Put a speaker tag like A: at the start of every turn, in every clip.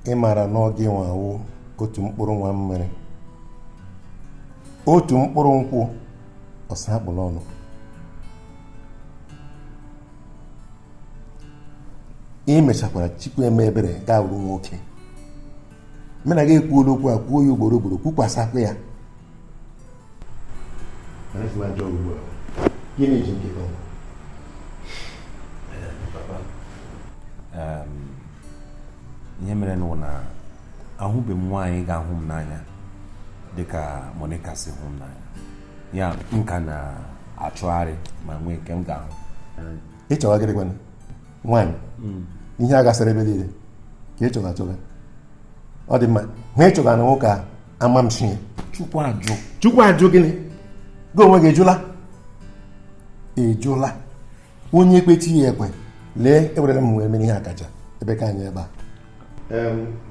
A: Ị maara na ọ gị nwa wụ otu mkpụrụ nwa m mere, otu mkpụrụ nkwụ ọsa akpụla ọnụ. Ị mechakwara Chukwu eme ebere gaa wuru nwoke. Mụ na gị ekwuola okwu a, kwuo ya ugboro ugboro, kwukwasakwa ya. Gịnị ji nkekọ?
B: Ihe mere nụ na ahụbeghị m nwaanyị ga-ahụ m n'anya dịka Monica si hụ m n'anya. Ya m ka na-achọgharị ma nwee nke m ga-ahụ.
A: Ị chọga gịnị kwanụ? Nwaanyị ihe a gasịrị ebe niile ka ị chọga achọga. Ọ dị mma, ha ị chọga na nwoke a ama m chi ya.
B: Chukwu ajụ.
A: Chukwu ajụ gịnị? Gị onwe gị ejụla? Ejụla. Onye ekwe chi ya ekwe. Lee, ewerela m wee mere ihe akaja ebe ka anyị ebe a.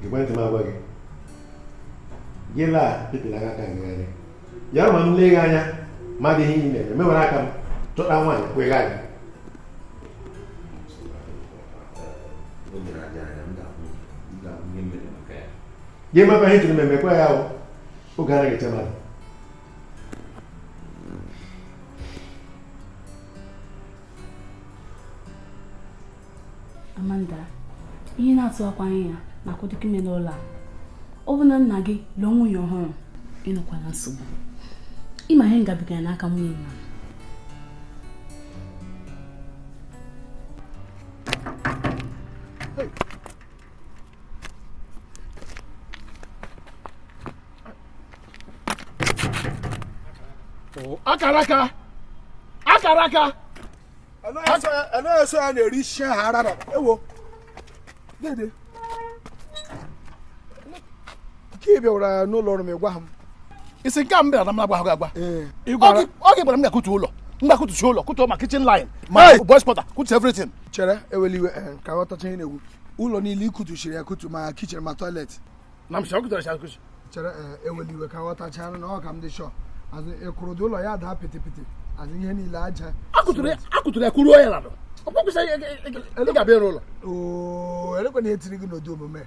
A: Ekwentị m agwa gị. Gị laa pipịla aka ka ngagharị. Ya ma m lee gị anya ma adịghị ihe ị na-eme, mewere aka m chọta nwaanyị kwegha gị. Gị mekwa ihe jiri m emekwa ya o. Oge anaghị eche mmadụ.
C: Amanda, ihe na-atụghịkwa anya ya na-akwadokwa ime n'ụlọ a. Ọ bụ na nna gị lụọ nwunye ọhụrụ, ịnọkwa na nsogbu. Ịma ihe ngabigara n'aka nwunye nna m.
D: Akara aka, akara aka.
E: Anaghị eso ya na-eri isi ahụ ara na ewo. Dede. Nke ị bịara n'ụlọ ọrụ m ị gwa m.
D: Isi nke a m bịara na m agwa agwa.
E: Ị gwara
D: Oge gwara m ga-akụtu ụlọ. M ga-akụtuchi ụlọ, kụtuo ma kitchen line, ma boys quarter, kụtu everything.
E: Chere ewela iwe ka ghọtacha ihe na-egwu. Ụlọ niile ikutuchiri ya kutu ma kitchen ma toilet.
D: Na m si akụtara akụtu.
E: Chere ewela iwe ka ghọtacha na ọ ka m dị shọ. Azụ ịkụrụ dị ụlọ ya daa pịtịpịtị. Azụ ihe niile aja.
D: Akụtụrụ ya kwuruo ya n'ala. Ọ kwụsị ị ga-abịa ịrụ ụlọ.
E: Oo, elekwana ihe tiri gị n'ụdị omume.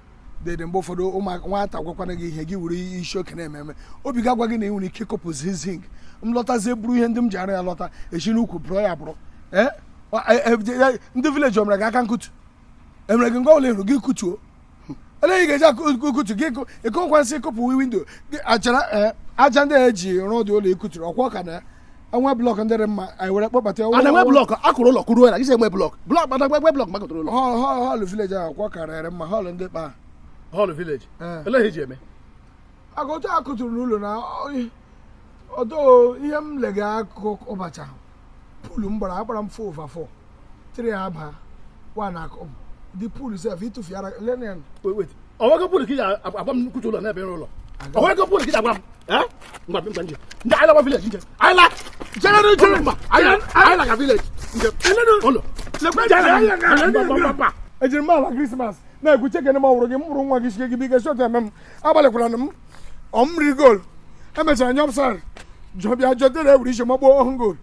E: Dede mgbe ụfọdụ nwata gwakwana gị ihe gị were isi oke na-eme eme. Obi gị agwa gị na ị nwere ike ịkọpụzi zinc. M lọtazie buru ihe ndị m ji arụ ya lọta esi n'ukwu bụrụ ya bụrụ. Ndị vileji o mere gị aka nkutu? Emere gị ngwa ụlọ ịhụrụ gị kutuo? Ele ị ga-eji akutu gị ịkụkwa nsị kụpụ windo achara aja ndị a eji rụọ dị ụlọ ikuturu ọkwa ọka na enwe blọk ndị dị mma anyị were kpọbata
D: A na-enwe blọk akụrụ ụlọ kwuruo ya gị sị enwe blọk blọk mana enwe blọk maka ụlọ.
E: Họọlụ vileji ahụ ọkwa ọka rere mma họọlụ ndị kpa.
D: Họọlụ vileji. Ele ihe eji eme?
E: Aka otu a kụturu n'ụlọ na ọdọ ihe m lega akụkụ ụbọchị ahụ puulu m gbara agbara m 4 over 4 3 aba 1 akụ the pool sef ịtụfu ara lenen.
D: Wait, ọnwego pool ka ị ga-agwa m kutu ụlọ n'ebe ịrụ ụlọ. Ọnwego pool ka ị ga-agwa m. Ngwa ngwa nje. Ndị anyị lawa village nje. Anyị la.
E: Chere chere.
D: Mba, anyị la ka village nje. Ụlọ. Mba.
E: Ejiri m ala Krismas na-egwu chekene m ọwụrụ gị m mụrụ nwa gị chike gị biga shot eme m agbalịkwara m ọ m ri goal emechara nye ọfsaid jọbịa jọtere ewere isi makpọọ ohun goal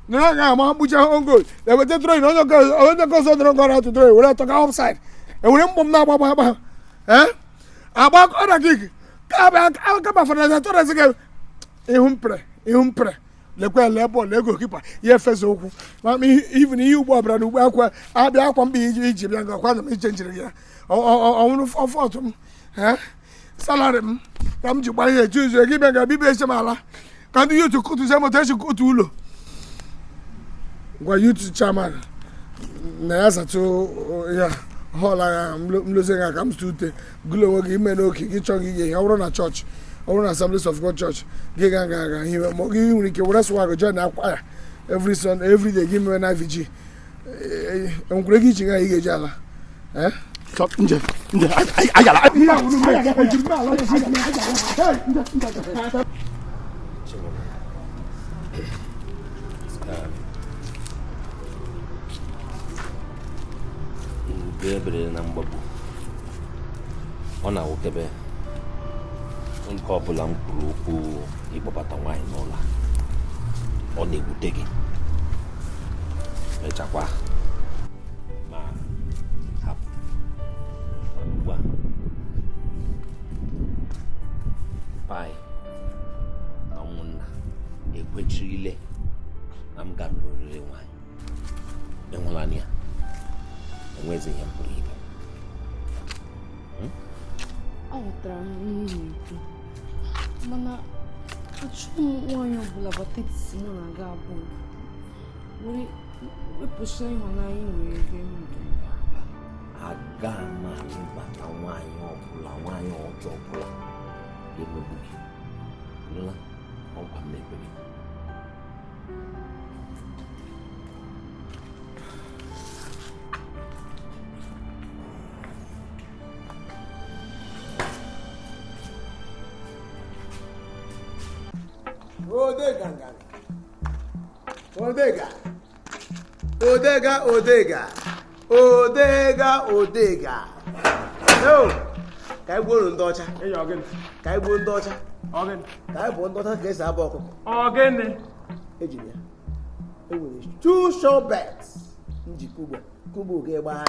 E: nara aga ama mkpuchi ohun goal eweta troyin onye nke ọzọ dọrọ ngọrọ atụ troyin were tọka ọfsaid ewere mgbọ m na-agba agba agba agba kọna kik kaba Fernando Torres ga ihu mpere ihu mpere lekwa ele bọọlụ ego kipa ya efesa okwu ma even ihe ugbo ọbịara na ugbo akwa abịa akwa mba iji bịa nga kwa na m iche njiri ya ọnwụrụ ọfọtụ m Salary m ka m ji gbaa ihe echu izu gị bịa ga bibe eche m ala ka ndị youth kụtụzie moto echi kụtụ ụlọ gwa youth chairman na ya satụ ya hall anya mlozi ga ka m zụta ute gụlụ onwe gị ime n'oke gị chọọ gị ihe ọ bụrụ na chọọchị, ọ bụrụ na Assemblies of God church gị ga ga aga hiwe, ma gị nwere ike were swag join akwa ya every Sunday, every day gị mewe na VG enwekwere gị ichi ga ị ga-eji ala.
D: Nje nje ayala.
E: Ihe a wuru m ejiri m ala.
B: Mgbe e bere na mgbagbu, ọ na-awụkebe nke ọbụla m kwuru okwu ịkpọbata nwaanyị n'ụlọ a, ọ na-ewute gị. Mechakwa ma hapụ. Mana ugbu a, pai na ụmụnna ekwechirile na m ga-alụrịrị nwaanyị. Ịhụlanị ya, enwezi ihe m pụrụ ime.
C: Aghọtara m ihe ị na-ekwu, mana achọghị m nwaanyị ọbụla bata etiti mụ na gị abụọ were wepụsịa ịhụnanya ị nwere ebe m nọ.
B: Aga m alụbata nwaanyị ọbụla, nwaanyị ọjọọ ọbụla ga-emegbu gị. Nụla ọkwa m na-ekwe gị.
A: Odega nganga. Odega. Odega odega. Odega odega. Yo! Ka anyị gbuo ndị ọcha. Ka anyị gbuo ndị ọcha. Ka anyị bụ ndị ọcha ka esi abụ ọkụkọ.
F: Ogene.
A: Eji m ya. E nwere two sure bets njikọ ugbu a. Kugbo ga-egba ya.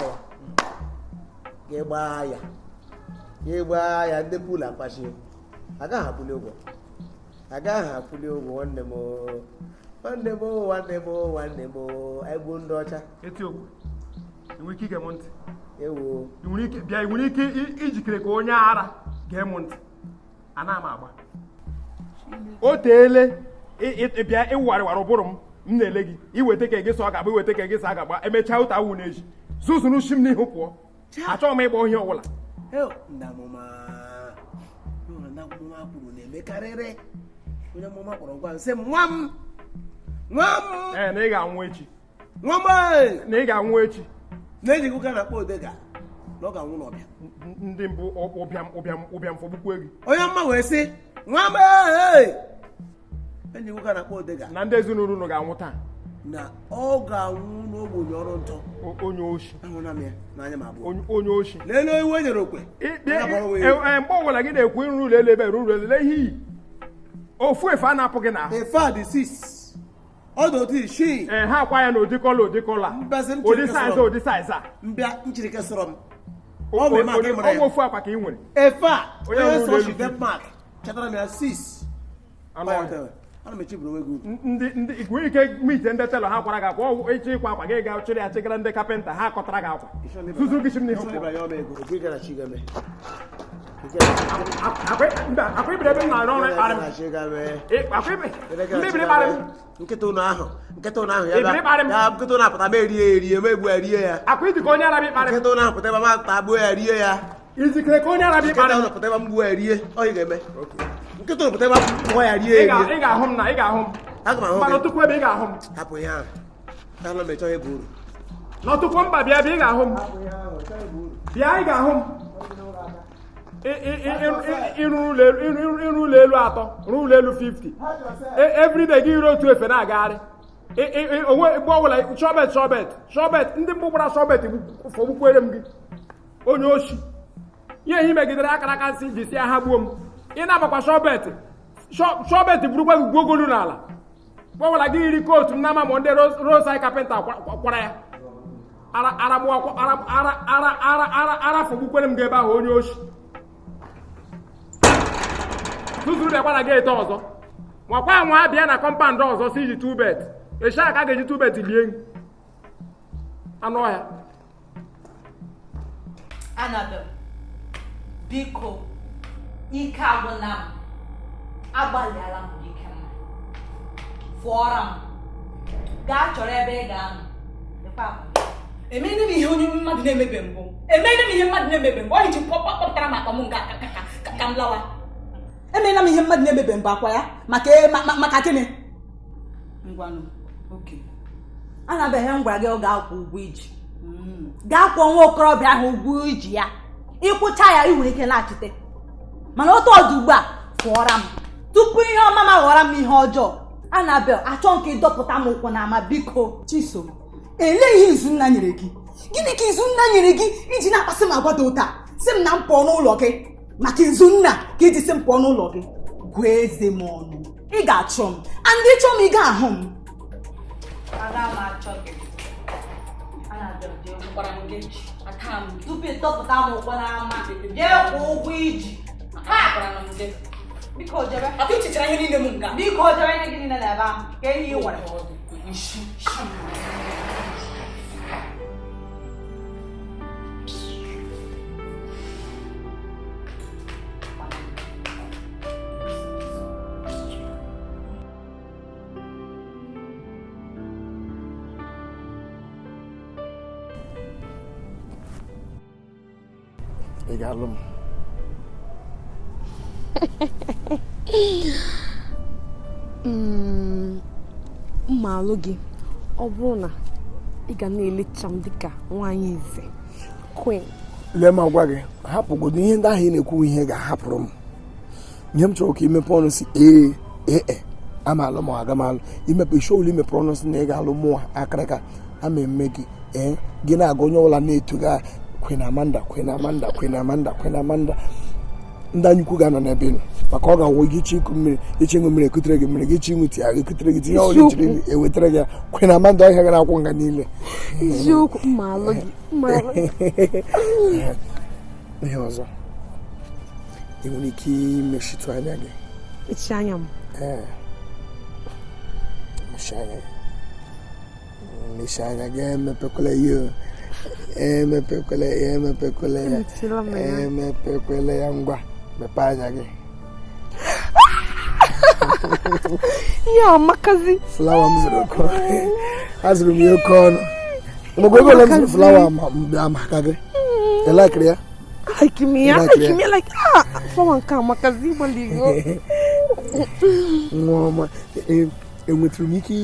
A: Ga-egba ya. Ga-egba ya ndị pool akpachie. Agaghị akwụli ụgwọ. Agaghị akwụli ụgwọ nwanne m oo. Nwanne m oo, nwanne m oo, nwanne m oo. Anyị gbuo ndị ọcha.
F: Eti okwu. Ị nwere ike ige m ntị.
A: Ewo.
F: Ị nwere ike bịa, ị nwere ike ijikere ka onye ara gee m ntị. Ana m agba. O teele bịa ịwụgharịwara ụbụrụ m m na-ele gị iweta ka gị sọ ga-agba, iweta ka gị sọ ga-agba, emechaa ụta awụ na-eji zuzuru shi m n'ihu pụọ. Achọghị m ịgba ohi ọbụla.
A: Eo, ndị amụma. Ịhụrụ ndị amụma kwuru na-emekarịrị. Onye amụma kpọrọ ngwa nsị m, nwa m. Nwa m.
F: Ee, na ị ga-anwụ echi.
A: Nwa m ee.
F: Na ị ga-anwụ echi.
A: Na-ejighị ụka na-akpọ Odega na ọ ga-anwụ n'ọbịa.
F: Ndị mbụ ụbịam ụbịam ụbịam fọgbukwe gị.
A: Onye mma wee sị, nwa m ee. Enyi nwoke a na-akpọ Odega.
F: Na ndị ezinụlọ unu ga-anwụ taa.
A: Na ọ ga-anwụ n'ogbenye ọrụ ntọ.
F: Onye oshi.
A: Ahụla m ya n'anya m abụọ.
F: Onye oshi.
A: Lelee iwe e nyere okwe.
F: Mgbe ọbụla gị na-ekwu ịrụ ụlọ elu ebe ịrụ ụlọ elu, lee ihe iyi. Ofu efe a na-apụ gị n'ahụ.
A: Efe a dị 6. Ọ dị otu isii.
F: Ee, ha akwa ya na ụdị colour, ụdị colour. Ụdị size, ụdị size a.
A: Mbịa nchirike sọrọ m. Ọ bụ eme aka ịmara ya.
F: Ọ bụ ofu akwa ka ị nwere.
A: Efe a,
F: Onye
A: onye
F: rụrụ
A: sọ
F: elu
A: shi Denmark chetara m ya 6.
F: Anụ ọhịa.
A: Ana m echeburu onwe gị uru.
F: Ndị ndị nwere ike mite ndị tailor ha kwara gị akwa, ọ ịchọ ịkwa akwa gị ga chịrị ya chịgara ndị kapịnta ha kọtara gị akwa. Zuzu gị chi m n'ihu pụọ. Akwa ibiri ebe m na-arụ ọrụ ịkparị m. Akwa ndị ibiri ịkparị m.
A: Nkịta ụnụ ahụ, nkịta ụnụ ahụ ya
F: Ibiri ịkparị m.
A: ya nkịta ụnụ apụta m erie erie, m egbu erie ya.
F: Akwa iji ka onye ara bụ ịkparị m.
A: Nkịta ụnụ ahụ pụta ebe m tagbuo ya rie ya.
F: Ijikere ka onye ara bụ ịkparị m.
A: Nkịta ụnụ pụta ebe m gbuo ya rie, ọ ị ga-eme. Nkịta ụnụ pụta ebe m gbuo ya rie erie.
F: Ị ga-ahụ m na ị ga-ahụ m.
A: Aga m ahụ gị.
F: Mana tupu ebe ị ga-ahụ m.
A: Hapụ ihe ahụ. Ana m echọ ịbụ uru.
F: N'ọtụtụ mba bịa bịa ị ga-ahụ m. Bịa ị ga-ahụ m. Ịrụ ụlọ elu atọ, rụọ ụlọ elu 50. Everyday gị yiri otu efe na-agagharị. Onwe mgbe ọbụla shọbet shọbet shọbet ndị mbụ gbara shọbet fọgbukwere m gị. Onye oshi. Ihe ehi megidere akara aka nsị ji si ha gbuo m. Ị na-agbakwa shọbet. Shọbet burukwa gị gwogolu n'ala. Mgbe ọbụla gị yiri kootu m n'ama ma ndị roadside kapịnta kwara ya. Ara ara ara ara ara ara ara fọgbukwere m gị ebe ahụ onye oshi. Tụzuru bịakwa na geeti ọzọ. Nwakwa nwa bịa na kọmpand ọzọ si iji 2 bet. Echi aka ga-eji 2 bet lie anụ ọhịa.
G: Annabel, biko, Ike agwụla m. Agbalịala m ike m. Fụọra m. Gaa chọrọ ebe ị ga-anọ. Lekwa akpa.
H: Emene m ihe onye mmadụ na-emebe mbụ. Emene m ihe mmadụ na-emebe mbụ. Ọ iji kpọpụtara m akpa m nga ka m lawa. Emela m ihe mmadụ na-emebe mbụ akwa ya maka maka gịnị? Ngwanụ, oke.
G: Anabeghị m gwara gị ọ ga-akwụ ụgwọ iji. Gaa kwụọ nwa okorobịa ahụ ụgwọ iji ya. Ịkwụcha ya ị nwere ike laghachite. Mana otu ọ dị ugbu a, fụọra m. Tupu ihe ọma ma ghọrọ m ihe ọjọọ. Anabel, achọ nke ịdọpụta m ụkwụ n'ama biko.
H: Chisom, elee ihe Izunna nyere gị? Gịnị ka Izunna nyere gị iji na-akpasị m agwa dị ụta? Sị m na m pụọ n'ụlọ gị maka Izunna ka iji sị m pụọ n'ụlọ gị. Gụọ eze m ọnụ. Ị ga-achọ m. And ịchọ m ị ga-ahụ m.
G: Aga m achọ gị. Anabel, jee
H: Gwara m gị, ata m gị.
G: Tupu ịdọpụta m ụkwụ n'ama, jee kwụọ ụgwọ iji.
H: Agwara m gị.
G: Biko jebe.
H: Akwa ichechara ihe niile m nga.
G: Biko jebe ihe gị niile n'ebe ahụ. Ka ihe ị nwere.
H: Nshi.
E: Ị ga-alụ m?
C: Mma alụ gị ọ bụrụ na ị ga na-elecha m dịka nwaanyị nze queen.
E: Lee m agwa gị, hapụgodo ihe ndị ahụ ị na-ekwu, ihe ga-ahapụrụ m. Ihe m chọrọ ka imepe ọnụ si ee ee ama alụ ma aga m alụ. Imepe isi ọbụla imepere ọnụ si na ị ga-alụ mụnwa akịrịka ama eme gị ee gị na-aga onye ọbụla na-eto gị Queen Amanda, Queen Amanda, Queen Amanda, Queen Amanda. Ndị anyị ukwu ga-anọ n'ebe ị nọ maka ọ ga-awụ gị iche iku mmiri, iche ịṅụ mmiri ekutere gị mmiri, gị iche ịṅụ tii ekutere gị tinye ọrụ ijiri ewetara gị ya. Queen Amanda ọhịa gara akwụ nga niile.
C: Eziokwu, mma alụ gị, mma alụ gị.
E: Ihe ọzọ ị nwere ike imechitụ anya gị.
C: Mechie anya m.
E: Ee, mechie anya gị, mechie anya gị, emepekwala ya, emepekwala ya, emepekwala ya,
C: Emechiela m ya.
E: emepekwala ya. Ngwa, mepee anya gị.
C: Ihe amakazi.
E: Flawa m zụrụ oke ọnụ, azụrụ m ya oke ọnụ. Mgbe ego ole m zụrụ flawa ma mgbe maka gị, ị laikiri ya?
C: Like me,
E: Like
C: like
E: ya.
C: me, like flawa nke amakazi gbaligo.
E: Nwa ọma, enwetara m ike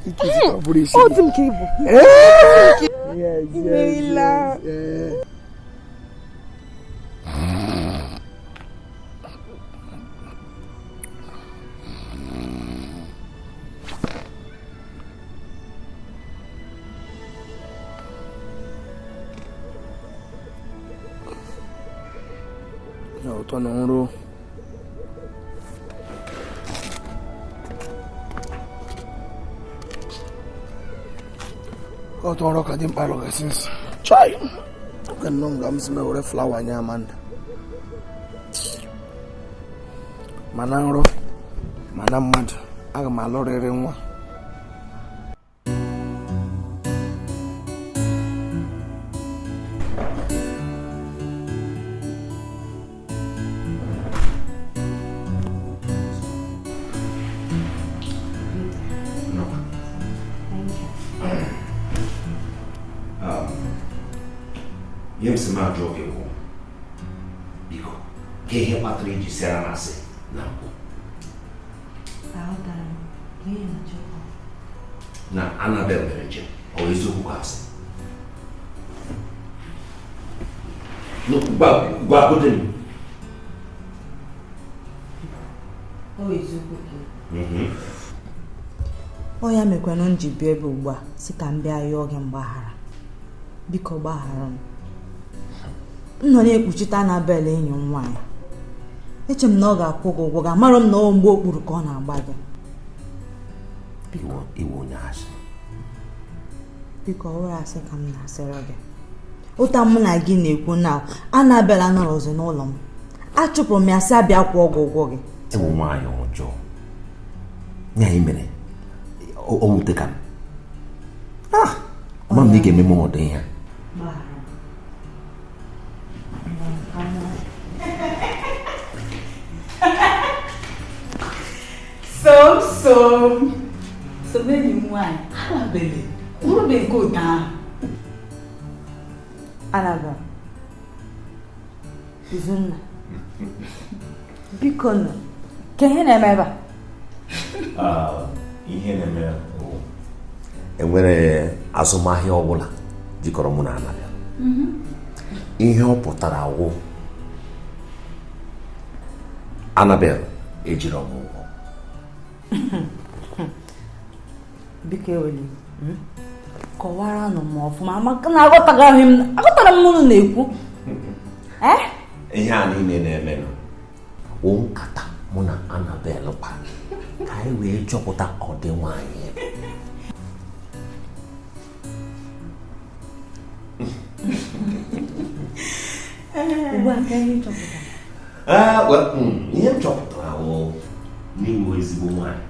E: ike ọ bụrụ isi
C: Ọ
E: gị.
C: dị m ka ịbụ.
E: Yes, yes,
C: Imeela.
E: yes, yes. Ya ụtọ na nro. Ọtọ nrọ ka dị mkpa lụgasị nsị. Chai! Oge nnọọ nga m si m ewere flawa nye Amanda. Mana nrọ, mana mmadụ, aga m alụrịrị nwa.
B: Ihe m si m ajụọ gị bụ, biko, ka ihe kpatara iji sịara m asị na mbụ na Anabel mere njem, ọ bụ eziokwu ka asị? No, gwa m.
G: Ọ ya mekwanụ m ji bịa ebe ugbu a sị ka m bịa yọọ gị mgbaghara. Biko gbaghara m. M nọ na-ekpuchite Anabel enyi m nwaanyị. Eche m na ọ ga-akwụ gị ụgwọ gị, amarọ m na ọ mgbe okpuru ka ọ na-agba gị.
B: Iwe onye asị.
G: Biko ọ were asị ka m na-asịrị gị. Ụta mụ na gị na-ekwu na Anabel anọrọzi n'ụlọ m. Achụpụrụ m ya sị abịa kwụọ gị ụgwọ gị.
B: Ịwụ nwaanyị ọjọọ. Ya anyị mere o wute ka m. Ama m na ị ga-eme m ọdụ ihe a.
H: Chisom. Som enyi m nwaanyị, alabele, nrube nke otu ahụ.
G: Anabel, Izunna, biko nụ, ka ihe na-eme ebe a?
B: Ihe na-eme bụ enwere azụmahịa ọbụla jikọrọ mụ na Anabel. Ihe ọ pụtara wụ Anabel ejiri m ụgwọ.
G: Biko eweli, kọwara nụ m ọfụma maka na aghọtaghị m, aghọtara m unu na-ekwu.
B: Ihe a niile na-emenụ wụ nkata mụ na Anabel kpara ka anyị wee chọpụta ọdị nwaanyị.
G: Ugbu a ka ihe chọpụtara.
B: Ihe m chọpụtara wụ n'inwe ezigbo nwaanyị.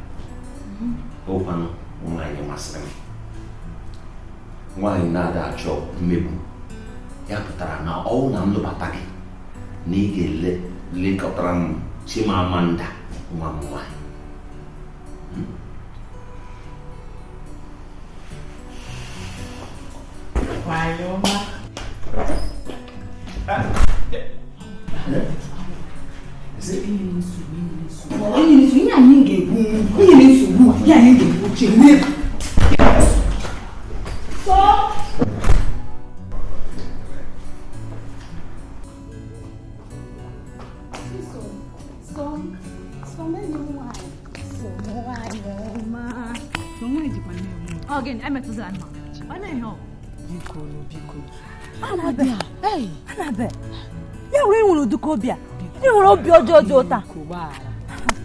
B: Ụkwanụ nwaanyị masịrị m. Nwaanyị na-ada achọ mmegbu. Ya pụtara na ọnwụ na m lụbata gị na ị ga-elekọtara m Chimamanda nwa m nwaanyị.
H: Ihe anyị ga-egbu, ihe na-esogbu, ihe anyị ga-egbu chere.
G: Anabel, ya were nwere ụdịka obi a, ị nwere obi ọjọọ dị ụta.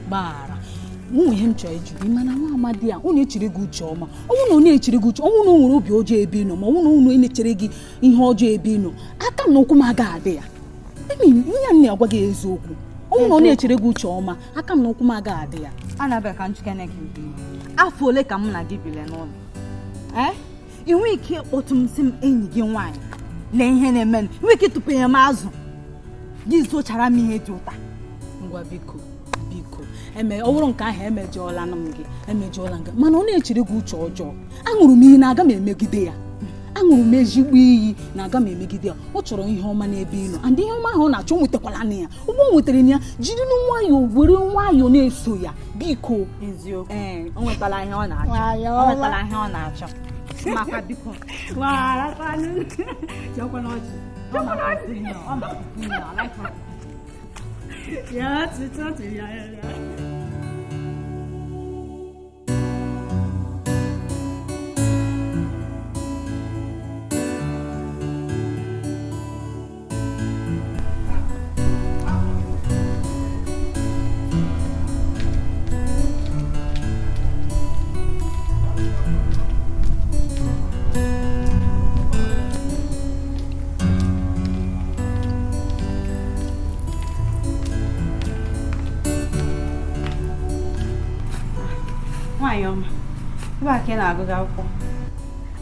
H: Gbaghara, nwa ihe m chọrọ ịjụ gị, mana nwa amadi a unu echere gị uche ọma, ọnwụ na onye echere gị uche, ọnwụ na o nwere obi ọjọọ ebe ị nọ, ma ọnwụ na unu na-echere gị ihe ọjọọ ebe ị nọ, aka m na ụkwụ m agaghị adị ya. Ihe m na-agwa gị eziokwu, ọnwụ na ọ na-echere gị uche ọma, aka m na ụkwụ m agaghị adị ya.
G: Anabel, ka njikere gị, afọ ole ka mụ na gị biri n'ụlọ? Ị nweghị ike ịkpọtụ m sị m enyi gị nwaanyị lee ihe na-eme, ị nweghị ike ịtụpenye m azụ gị zochara m ihe dị ụta.
H: Ngwa biko biko, ọ bụrụ nke ahụ emejọọla m gị, emejọọla m gị, mana ọ na-echere gị uche ọjọọ. Aṅụrụ m iyi na aga m emegide ya, aṅụrụ m ezigbo iyi na aga m emegide ya. Ọ chọrọ ihe ọma n'ebe ị nọ, and ihe ọma ahụ ọ na-achọ nwetakwala na ya. Ụgbọ o nwetara ya, jiri nwayọọ were nwayọọ na-eso ya, biko.
G: Eziokwu, o nwetala ihe ọ na-achọ, o nwetala ihe ọ na-achọ. Maka biko.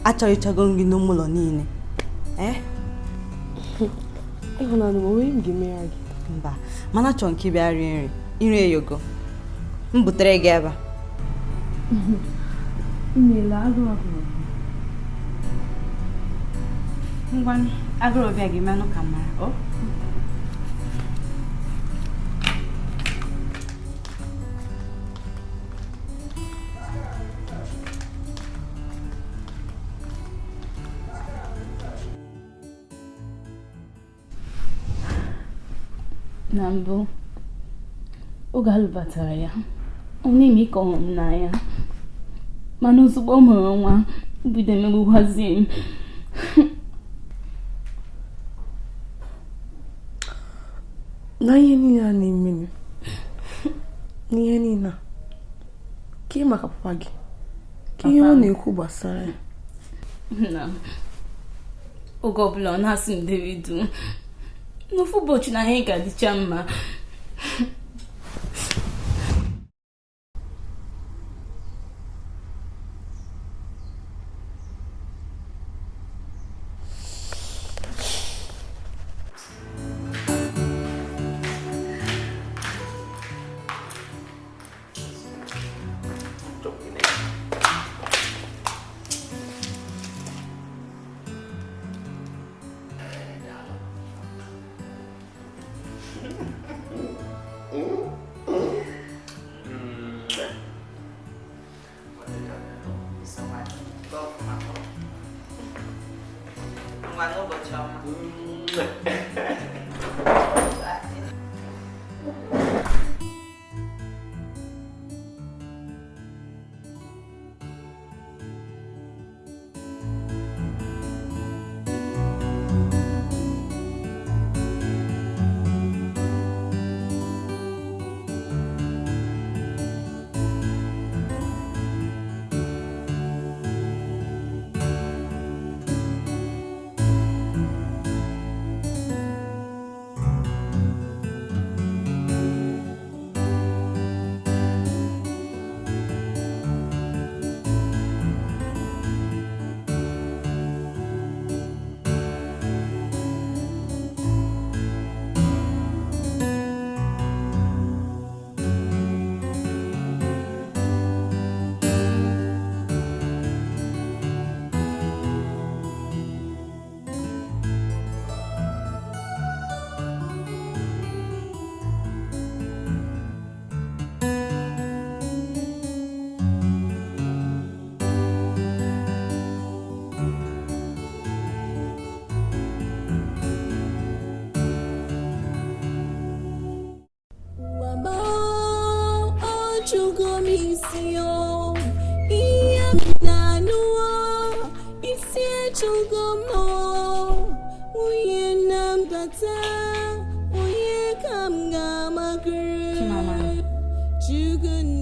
G: Achọghị ịchọgo gị n'ime ụlọ niile.
C: Ịhụnanya m, onwe m ga-emere gị.
G: Mba, mana achọrọ m ka ị bịa rie nri. Nri eyogo. M butere gị ebe a.
C: Imeela, agụrụ agụrụ.
G: Ngwa, agụrụ ọbịa gị menụ ka mara. O?
C: Na mbụ, oge alụbatara ya, ọ na-eme ka ọ hụrụ m n'anya, mana ozugbo ọ mụrụ nwa, bido emegbukwazie m.
I: Na ihe niile a na-eme, n'ihe niile a, ka ị maka papa gị, ka ihe ọ na-ekwu gbasara ya.
C: Na oge ọbụla ọ na-asị m dere duu, n'ofu ụbọchị na anyị ga-adịcha mma.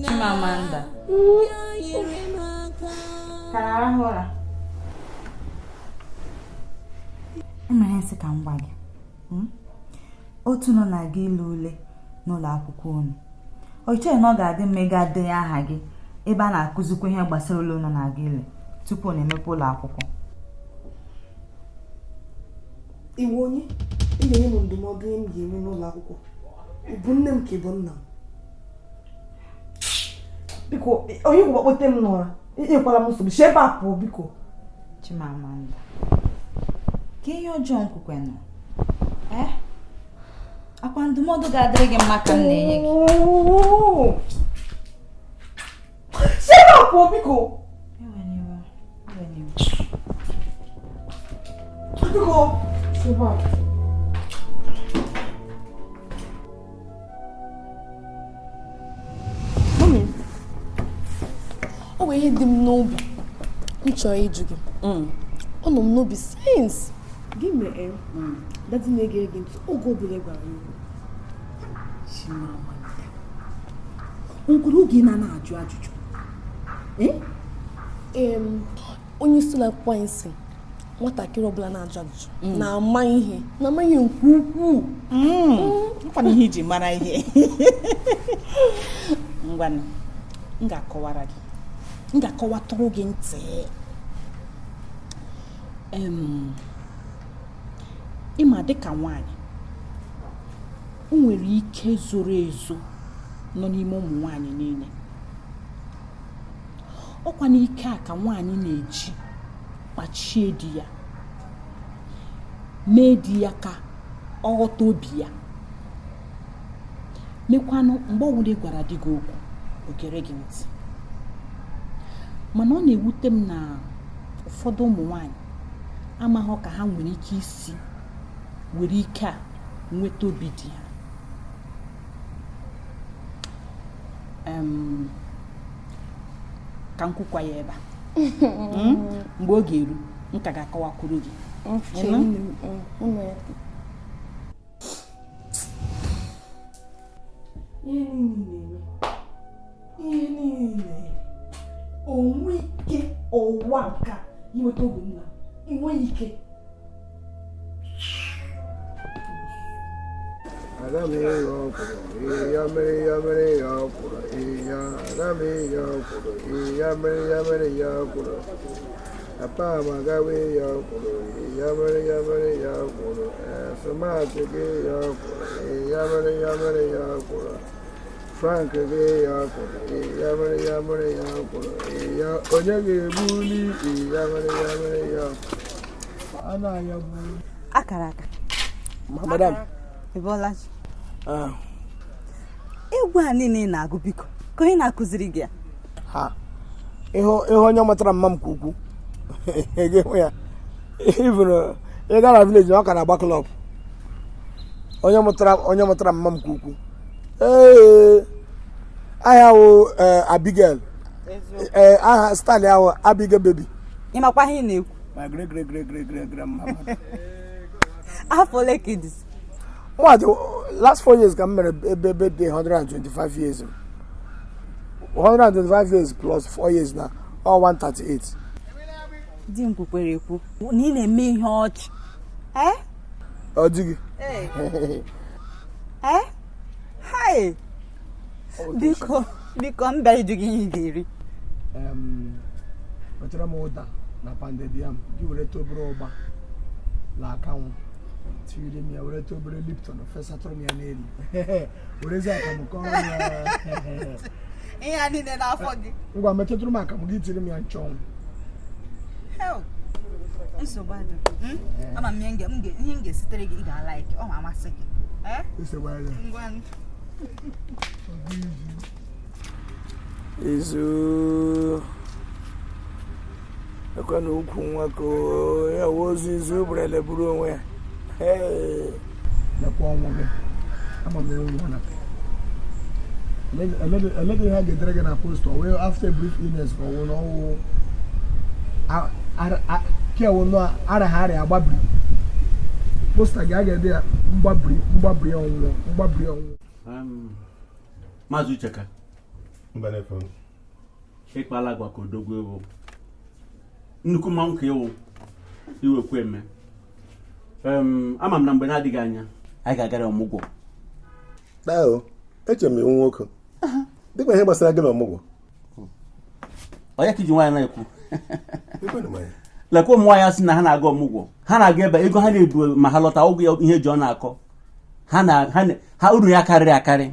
G: Chimamanda. Ka na-arahụ ụra? Emere nsị ka m gwa gị, otu nọ na-aga ile ule n'ụlọ akwụkwọ unu, ọ chere na ọ ga-adị mma ịga denye aha gị ebe a na-akụzikwa ihe gbasara ule unu na-aga ile tupu ọ na-emepe ụlọ akwụkwọ.
I: Iwu onye ị ga-enye m ndụmọdụ ihe m ga-eme n'ụlọ akwụkwọ, ị bụ nne m ka ị bụ nna m? Biko, onye gwụkwa kpote m n'ụra, inyekwala m nsogbu, si ebe a pụọ biko.
G: Chimamanda, ka ihe ọjọọ nkwukwe nọ, akwa ndụmọdụ ga-adịrị gị mma ka m na-enye gị.
I: Si ebe a pụọ biko. Biko, si ebe a.
C: Mami, ọ bụ ihe dị m n'obi m chọrọ ịjụ gị. Ọ nọ m n'obi since gị mere daddy na-ege gị ntị oge ọbụla ị gwara ya okwu.
H: Chimamanda, nkwuru oge na na-ajụ ajụjụ.
C: Onye isi ụlọ akwụkwọ anyị sị nwatakịrị ọbụla na-ajụ ajụjụ na-ama ihe na-ama ihe nke ukwuu.
H: Nkwana ihe iji mara ihe. Ngwanụ, m ga-akọwara gị, m ga-akọwatụrụ gị ntị. Ịma dịka nwaanyị, o nwere ike zoro ezo nọ n'ime ụmụ nwaanyị niile. Ọkwa n'ike a ka nwaanyị na-eji kpachie di ya, mee di ya ka ọ ghọta obi ya, mekwanụ mgbe ọbụla ị gwara di gị okwu o gere gị ntị. Mana ọ na-ewute m na ụfọdụ ụmụ nwaanyị amaghị ka ha nwere ike isi were ike a nweta obi di ha. Ka m kwukwa ya ebe a. Mgbe oge eru, m ka ga-akọwakwuru gị.
I: Ihe niile na-eme, onwe ike ọwa nka inweta obi nna, enweghị ike.
E: Aga m ịghọ ọkwụrụ, ya mere ya mere ya ọkwụrụ, ya aga m ịghọ ọkwụrụ, ya mere ya mere ya ọkwụrụ. Papa m agawa ịghọ ọkwụrụ, ya mere ya mere ya ọkwụrụ. Smart gị ya ọkwụrụ, ya mere ya mere ya ọkwụrụ. Frank gị ya ọkwụrụ, ya mere ya mere ya ọkwụrụ. Ya onye ga-ebuli, ya mere ya mere ya ọkwụrụ. Anaghị abụ.
G: Akara aka.
I: Madam.
G: Ị bọọla chi? Egwu a niile ị na-agụ biko, ka onye na-akụziri gị ya?
E: Ha, ịhụ onye matara mma m ka ukwu ga-enwe ya. Even ị gaa na village, ọ ka na-agba club. Onye mụtara mma m ka ukwu Ee, aha wụ Abigail. Ee, aha style ya wụ Abigail baby.
G: Ị makwa ihe ị na-ekwu?
E: My great great great great great grandmama.
G: Afọ ole ka ị dị?
E: Mụ dị last 4 years ka m mere ebe birthday 125 years. 125 years plus 4 years na ọ 138.
G: Di m kwukwere ekwu na ị na-eme ihe ọchị. Ee?
E: Ọ dị gị?
G: Ee? Hai! Biko, biko, m bịara ịjụ gị ihe ị ga-eri.
E: Wetara m ụda na pounded yam, gị were obere ụgba na akanwụ tinyere m ya, were obere Lipton fesatụrụ m ya n'elu, werezi akamụ kọrọ m ya.
G: Ihe a niile n'afọ gị?
E: Ngwa, metụtụrụ m akamụ gị, tiri m ya nchọnwụ.
G: Hell, nsogbu adịghị. Ama m ihe m ga-esitere gị, ị ga-alike, ọ ma-amasị gị. Eh?
E: Nsogbu adịghị.
G: Ngwa.
E: Izu ekwe na ukwu nwa ka ya wee ozu izu berele buru onwe ya. Hey! Lekwa ọnwụ gị, ama m ewu na eleghị ihe a ga-edere gị na poster wee "After a brief illness" ka ọwụ na ọwụ kewu nọ ara ha arịa agbabiri poster gị, a ga-ede ya mgbabiri mgbabiri ọnwụ mgbabiri ọnwụ.
J: Maazị Ucheka.
A: Mbanefo.
J: Ịkpala agwa ka odogwu ewu, nnukwu mmanwụ ka ịwụ iwekwu eme. Ama m na mgbe na-adịghị anya anyị ga-agara ọmụgwọ.
A: Dao, echere m iwu nwoke dịkwa ihe gbasara gị na ọmụgwọ.
J: Onye ka iji nwaanyị na-ekwu?
A: Ekwenụ m anya.
J: Lekwa ụmụ nwaanyị sị na ha na-aga ọmụgwọ, ha na-aga ebe ego ha na-ebu ma ha lọta ụgwọ ya, ihe ji ọ na-akọ ha na ha na- ha uru ya karịrị akarị,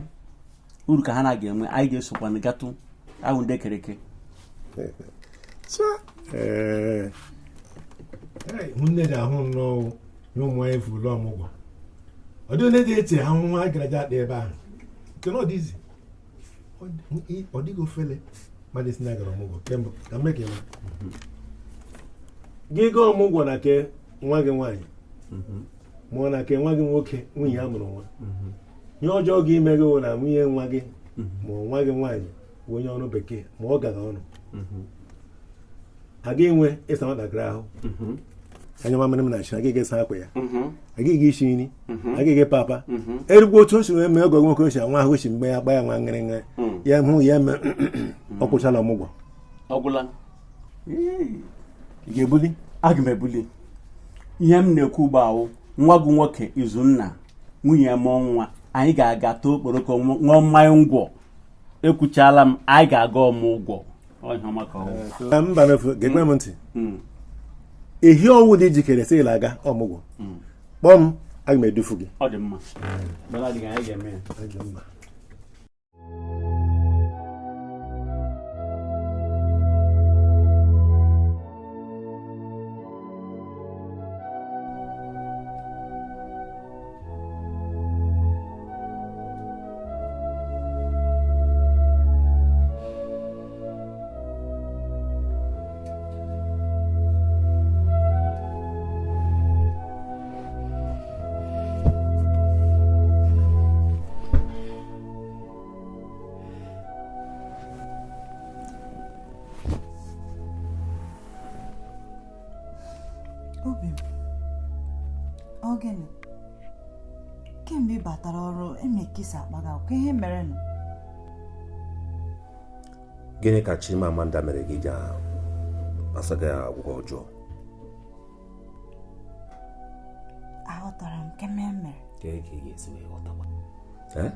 J: uru ka ha na-aga enwe. Anyị ga-esokwa gatụ ahụ ndị kereke.
A: Cha. Ee. Hụ nne ji ahụ nnọọ ihe ụmụ nwaanyị furu ọmụgwọ. Ọ dịghị onye ji eche ahụhụ ha gara akpa ebe ahụ. Nke na ọ dịzi. Ọ dịghị ofele mmadụ si na gara ọmụgwọ kemgbe ka mme ka ị gị gaa ọmụgwọ na ke nwa gị nwaanyị ma ọ na ke nwa gị nwoke nwunye ya mụrụ nwa. Ihe ọjọọ gị ime gị wụ na nwunye nwa gị ma ọ nwa gị nwaanyị bụ onye ọrụ bekee ma ọ gara ọrụ aga enwe ịsa nwatakịrị ahụ anya mamịrị m na-achị, agaghị esa akwa ya, agaghị isi nri, agaghị papa erikwa otu o si wee mee ọgọ nwoke o si anwa ahụ si mgbe ya gba ya nwa ngịrịngịrị ya hụ ya mee ọ kwụchala ọmụgwọ.
J: Ọ gwụla.
A: Ị ga-ebuli?
J: Aga m ebuli. Ihe m na-ekwu ugbu ahụ, nwa gị nwoke Izunna, nwunye ya mụọ nwa, anyị ga-aga too okporoko, ṅụọ mmanya ngwọ. Ekwuchala m, anyị ga-aga ọmụgwọ. Ọ ihe ọma ka ọ wụ.
A: Mba n'ofu, gekwe m ntị. Ehi ọnwụ dị njikere sị ịla aga ọmụgwọ, kpọọ m, aga m edufu gị.
J: Ọ dị mma. Mgbe na-adịghị anya, anyị ga-eme ya.
A: Ọ dị mma.
G: Obi m, ọ gịnị? Kemgbe ị batara ọrụ eme kisa akpaga ka ihe mere nụ?
B: Gịnị ka Chimamanda mere gị ji asa gị agwụgwọ ọjọọ?
G: Aghọtara m nke mere mere.
B: Kee ka ị ga-esi wee ghọtakwa? Eh?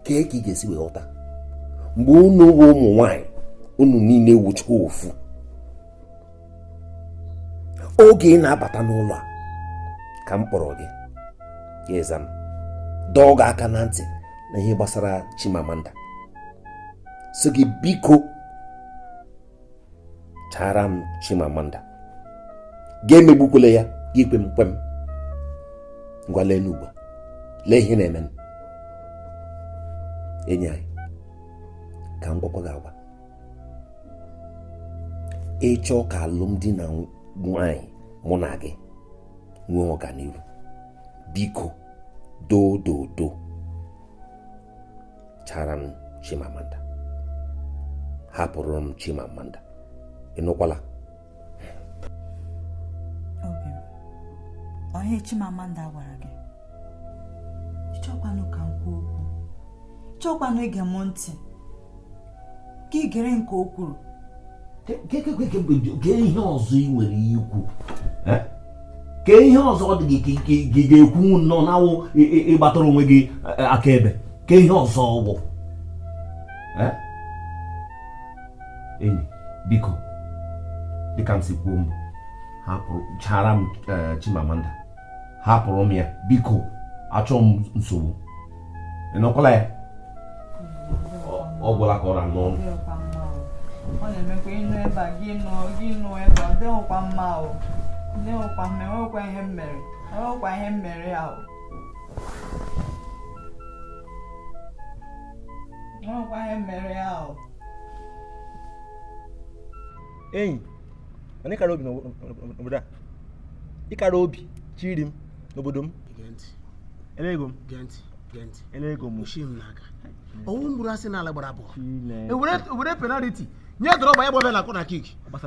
B: Kee ka ị ga-esi wee ghọta mgbe unu wụ ụmụ nwanyị, unu niile wucha ofu oge ị na-abata n'ụlọ a ka m kpọrọ gị ya ịza m, dọọ gị aka na ntị na ihe gbasara Chimamanda, sị gị biko chara m Chimamanda, ga-emegbukwele ya. Gị kwe m kwe m. Ngwa, lee n'ugbu a, lee ihe na-eme enyi anyị. Ka m gwakwa gị agwa, ịchọ ka alụmdi na nwanyị mụ na gị nwee ọganihu, biko doo doo doo. Chara m Chimamanda, hapụrụ m Chimamanda, ị nụkwala?
G: Obi m, ọ ihe Chimamanda gwara gị? Ịchọkwanụ ka m kwuo okwu, ịchọkwanụ ige m ntị ka ị gere nke o kwuru.
B: Kee ihe ọzọ ị nwere ikwu? Kee ihe ọzọ ọ dị gị ka ị ga-ekwu nnọọ na-awụ ịgbatara onwe gị akaebe? Kee ihe ọzọ ọ bụ? Enyi, biko, dịka m si kwuo mbụ, hapụrụ chara m Chimamanda, hapụrụ m ya biko, achọọ m nsogbu. Ị nụkwala ya? Ọ gwụla ka ọ ra n'ọnụ.
G: Ọ na-emekwa ịnụ ebe a gị nụọ gị nụọ ebe a, ọ dịghịkwa mma o, ọ dịghịkwa mma. Enwekwa ihe m mere, enwekwa ihe m mere ya o, enwekwa ihe m mere ya o.
K: Enyi, mana ịkara obi n'obodo a, ịkara obi chiri m n'obodo m. Ele ego m. Ele ego m.
D: Ọwụ mgburu asị n'ala gbara abụọ ewere penaliti nye Drogba ya gbabịa na corner kick. Ọ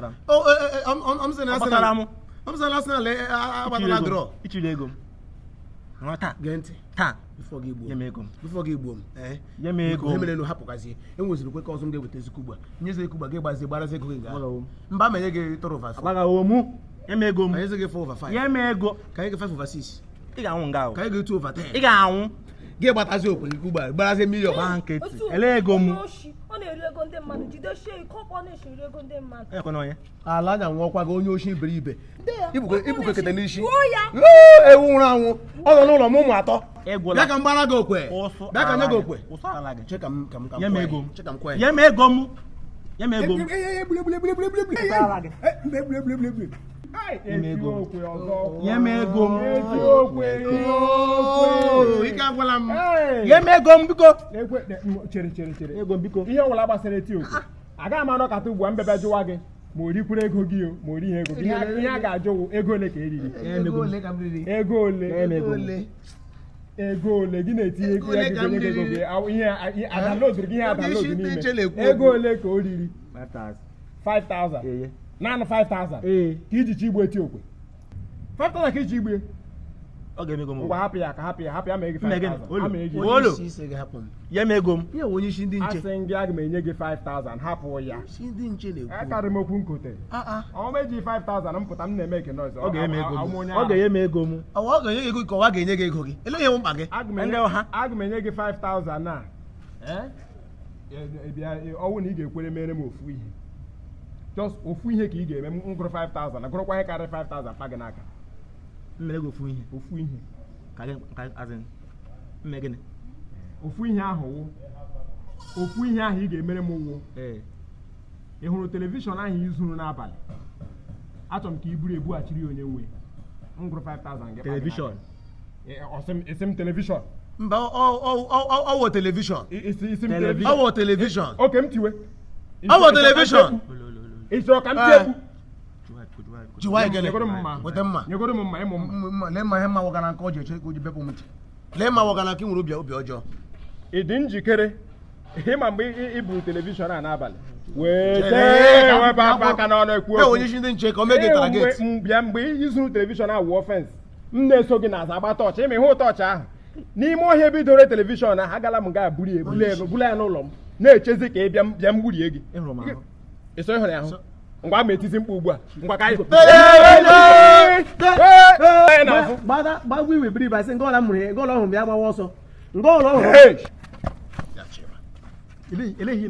D: Arsenal agbatala draw.
K: Ichiri ego m. Taa.
D: Gee ntị.
K: Taa.
D: Before gị gbuo
K: m.
D: Before gị gbuo m.
K: Nye m ego.
D: Ihe mere hapụkazie. Enweziri kwe ka ọzọ m ga-eweta ezikọ ugbu a. Nyezi ego ugbu a gị gbazie gbarazie ego gị nga. Mba ma enye gị 3 over 4.
K: Agbaghawo mụ. Nye m ego m.
D: Anyị gị 4 over 5.
K: Nye m ego.
D: Ka anyị gị 5 over 6.
K: Ị ga-anwụ nga ahụ.
D: Ka anyị gị 2 over 10.
K: Ị ga-anwụ.
D: Gị gbatazi okwe gị ugbu a gbarazie million.
K: Gba nkịtị. Ele ego m.
I: Ọ na-eri ego ndị mmadụ, jidesie ike ọkpọ na-esi ego ndị mmadụ.
D: Ala anya nwụọkwa gị onye oshi iberibe. Ibukwe kete n'isi. Ewu nwụrụ anwụ. Ọ nọ n'ụlọ m ụmụ atọ. Bịa ka m gbara gị okwe. Bịa ka nye gị okwe.
K: Nye m ego m. Nye m ego m. Nye m ego m. Nye m ego m.
D: Ike agwụla m.
K: Nye m ego m biko.
F: Chere chere chere. Ego m biko. Ihe ọbụla gbasara eti okwe. Agaghị m anọkọta ugbu a mbebe jụwa gị ma o rikwuru ego gị o ma o righi ego gị. Ihe a ga-ajụ ego ole ka eriri. Ego ole. Ego ole gị na-etinye ego ya gị ego gị ihe adalozuru gị ihe adalozu n'ime. Ego ole ka o riri? 5,000. Naanị 5,000. Ka iji chi igbu eti okwe. 5,000 ka iji igbu.
K: Ọ ga-eme ego m.
F: Ngwa hapụ ya ka hapụ ya hapụ ya ma ego 5,000. Ama ego.
K: Olo. Nye m ego m.
D: Ihe onye isi ndị nche.
F: Asị gị aga m enye gị 5,000 hapụ ya.
D: Isi ndị nche na-ekwu.
F: Akarị m okwu nkote. Ọ ma eji 5,000 m pụta m na-eme eke noise.
K: Ọ ga-eme ego m. Ọ ga-enye m ego m.
D: Ọ ga-enye gị ego ka ọ ga-enye gị ego gị. Ele ihe mkpa gị.
F: Aga m enye gị 5,000 na. Ọwụ na ị ga-ekwere mere m ofu ihe. Just ofu ihe ka ị ga-eme m gụrụ 5,000 gụrụkwa ihe karịrị 5,000 pa gị n'aka.
K: Mmere gị ofu ihe.
F: Ofu ihe.
K: Ka gị azin. Mme gịnị?
F: Ofu ihe ahụ wụ. Ofu ihe ahụ ị ga-emere m wụ. Ị hụrụ telivishọn ahụ ị zụrụ n'abalị? Achọrọ m ka i buru ebughachiri onye nwe. M gụrụ 5,000 gị.
K: Telivishọn.
F: Isi m telivishọn.
D: Mba ọ wụ telivishọn.
F: Isi m telivishọn.
D: Ọ wụ telivishọn.
F: Oke m tiwe.
D: Ọ wụ telivishọn.
F: Ị chọrọ ka m tie egwu?
D: Jiwa gịnị? Weta mma.
F: Nyegoro m mma ịmụ mma.
D: Lee mma ihe mma wagara nka o ji eche ka o ji bepụ m ntị. Lee mma wagara nka ị nwere obi ọjọọ.
F: Ị dị njikere ịma mgbe ị buru telivishọn a n'abalị wee jee wepụ aka n'ọnụ ekwu okwu.
D: Onye isi ndị nche ka o mee gị tara gate.
F: Bịa mgbe ị zụrụ telivishọn a wụọ fensị m na-eso gị n'azụ agba tọọchị ịma ịhụ tọọchị ahụ n'ime ọhịa bidoro telivishọn ahụ agala m gaa buru ya bula ya n'ụlọ m na-echezi ka ị bịa m gburie gị. Ị hụrụ ya ahụ? Ngwa ma etizi mkpu ugbu a ngwa ka anyị
K: gbagwa iwe biri basị ngọla m hụrụ ngọla ọhụrụ m ya gbawa ọsọ ngọla ọhụrụ.
F: Ele ihe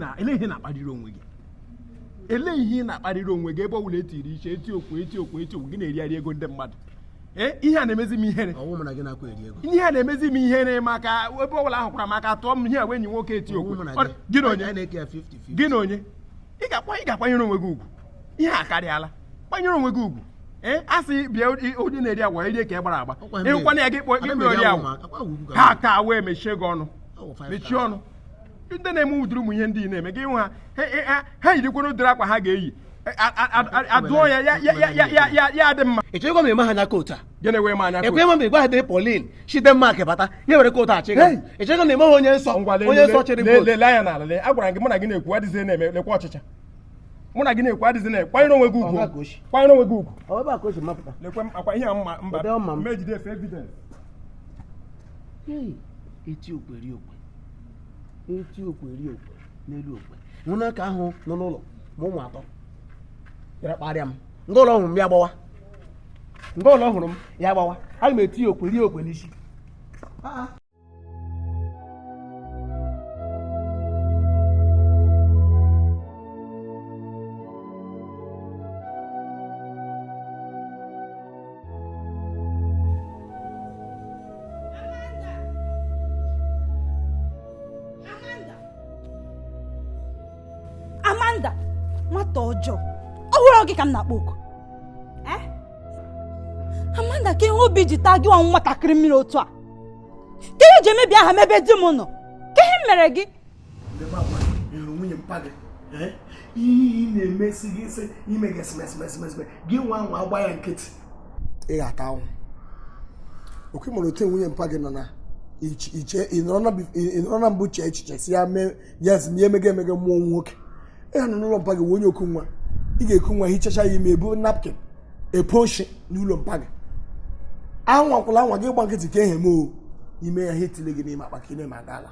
F: na-akparịrị onwe gị. Ele ihe na-akparịrị onwe gị ebe ọbụla etiri iche eti okwu eti okwu eti okwu gị na-erigharị ego ndị mmadụ. Ihe a na-emezi m ihere. Ihe a na-emezi m ihere maka ebe ọbụla ahụkwara m aka tụọ m ihe a wee enyi nwoke eti okwu. Gị na onye? Gị na onye? Ị ga-akwanyere onwe gị ugwu. Ihe a karịala. Kwanyere onwe gị ugwu. A sị bịa onye na-eri agwa erie ka ị gbara agba. Ịhụkwana ya gị kpọọ ori agwa. Ha ka wee mechie gị ọnụ. Mechie ọnụ. Ndị na-eme ụdịrị ụmụ ihe ndị na-eme gị hụ ha ha yirikwara ụdịrị akwa ha ga-eyi. Adụọ ya ya ya dị mma.
D: Ị chọrọ ịgwa m eme ha n'aka otu a?
F: Gịnị wee m anya
D: Ekwe m mgbe gwa Pauline si Denmark bata ya were kootu achị gị. Echego na ịmaghị onye nsọ onye nsọ chịrị votu.
F: Lelee anya n'ala lee agwara m gị mụ na gị na-ekwu adịghị na-eme lekwa ọchịcha. Mụ na gị na-ekwu adịghị na kwanyere onwe gị ugwu. Kwanyere onwe gị ugwu.
D: Ọ ebe a ka o si mapụta.
F: Lekwe m akwa ihe a mma mba mejide efe evidence.
D: Eti okwe eri okwe. Eti okwe eri okwe n'elu okwe. Hụ na aka ahụ nọ n'ụlọ ma ụmụ atọ. Bịara kparịa m. Nga ụlọ hụrụ m ya gbawa. Nga ụlọ hụrụ m ya gbawa. Aga m eti okwe rie okwe n'isi.
G: Amanda, nwata ọjọọ, ọ hụrụ gị ka m na-akpọ oku. Amanda, ka ihe obi ji taa gị nwa nwatakịrị mmiri otu a? Ka ihe ji emebi aha m ebe di m nọ? Ka ihe m mere gị?
E: Nwunye mpa gị ihe ị na-emesi gị sị ime gị esemeseme gị nwa nwa agba ya nkịtị ị ga-ata anwụ. Okwe mụrụ otu nwunye mpa gị nọ na ị nọrọ na mbụ chee echiche si ya mee yes ma ya emege emege mụọ nwoke. Ị nọ n'ụlọ mpa gị wee onye oku nwa ị ga-eku nwa hichacha ya ime ebu napkin eposhi n'ụlọ mpa gị. Anwakwala anwa gị gba nkịtị ka ehe m o ime ya ha etile gị n'ime akpa ka ị na-eme aga ala.